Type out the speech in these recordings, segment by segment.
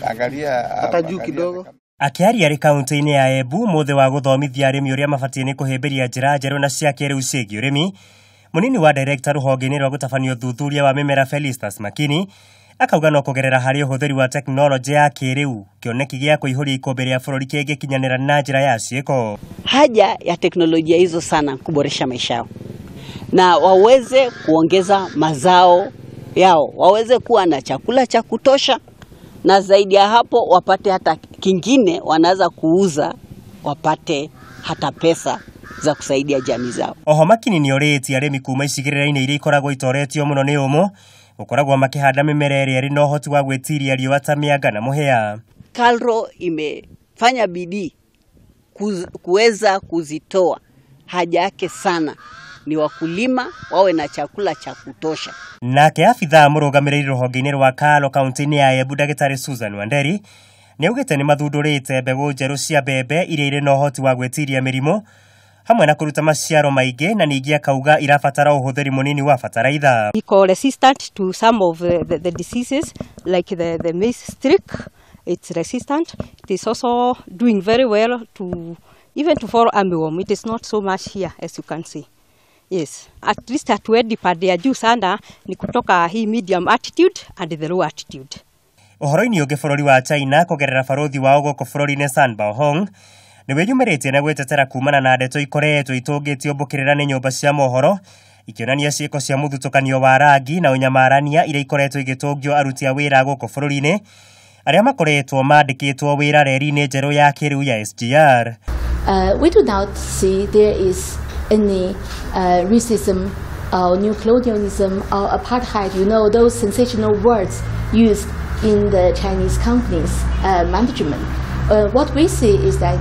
Angalia Hata juu kidogo. Akĩaria arĩ kaunti-inĩ ya Embu mũthĩ wa gũthomithia arĩmi ũrĩa mabatiĩ nĩ kũhĩmbĩria njĩra njerũ na cia kĩrĩu ciĩgiĩ ũrĩmi, mũnini wa director rũhonge-inĩ rwa gũtabania ũthuthuria wa mĩmera Felistus Makini akauga no kũgerera harĩ ũhũthĩri wa tekinoronjĩ ya kĩrĩu kĩoneki gĩa kũihũria ikũmbĩ rĩa bũrũri kĩngĩkinyanĩra na njĩra ya ciĩko. Haja ya teknolojia hizo sana kuboresha maisha yao na waweze kuongeza mazao yao, waweze kuwa na chakula cha kutosha, na zaidi ya hapo wapate hata kingine wanaweza kuuza, wapate hata pesa za kusaidia jamii zao. Oho Makini nĩ orĩtie arĩmi kuma icigĩrĩra-inĩ iria ikoragwo itoretio mũno nĩ ũmũ gũkoragwo makĩhanda mĩmera ĩrĩa ĩrĩ na ũhoti wa gwĩtiria riũa ta mĩanga na mũhĩa. KALRO imefanya bidii kuweza kuzitoa. Haja yake sana ni wakulima wawe na chakula cha kutosha. Nake abithaa mũrũgamĩrĩri rũhonge-inĩ rwa KALRO kaunti-inĩ ya Embu ndagĩtarĩ Susan Wanderi nĩaugĩte nĩ mathundũrĩte mbegũ njerũ cia mbembe iria irĩ na ũhoti wa gwĩtiria mĩrimũ hamwe na kũruta maciaro maingĩ, na ningĩ akauga irabatara ũhũthĩri mũnini wa bataraitha. Iko resistant to some of the diseases like the maize streak. It's resistant. It is also doing very well to even to fall armyworm. It is not so much here as you can see. Yes, at least hatuendi pande ya juu sana, ni kutoka hii medium altitude and the low altitude. Ũhoro-inĩ ũngĩ, bũrũri wa China kũgerera barũthi wao gũkũ bũrũri-inĩ Sun Baohong nĩ wĩyumĩrĩtie na gwĩtetera kumana na ndeto ikoretwo itũngĩtio mbũkĩrĩra nĩ nyũmba cia mohoro ikĩonania ciĩko cia mũthutũkanio wa rangi na ũnyamarania iria ikoretwo igĩtũngio aruti a wĩra gũkũ bũrũri-inĩ arĩa makoretwo mandĩkĩtwo wĩra reri-inĩ njerũ ya kĩrĩu ya SGR. We do not see there is any racism or new colonialism or apartheid, those sensational words used in the Chinese companies' management. What we see is that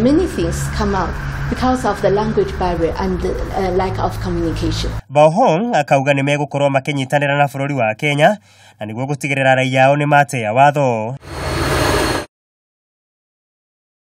many things come out because of the language barrier and the lack of communication. Baohong akauga nĩ megũkorwo makĩnyitanĩra na bũrũri wa Kenya na nĩguo gũtigĩrĩra raia ao nĩ matĩa watho.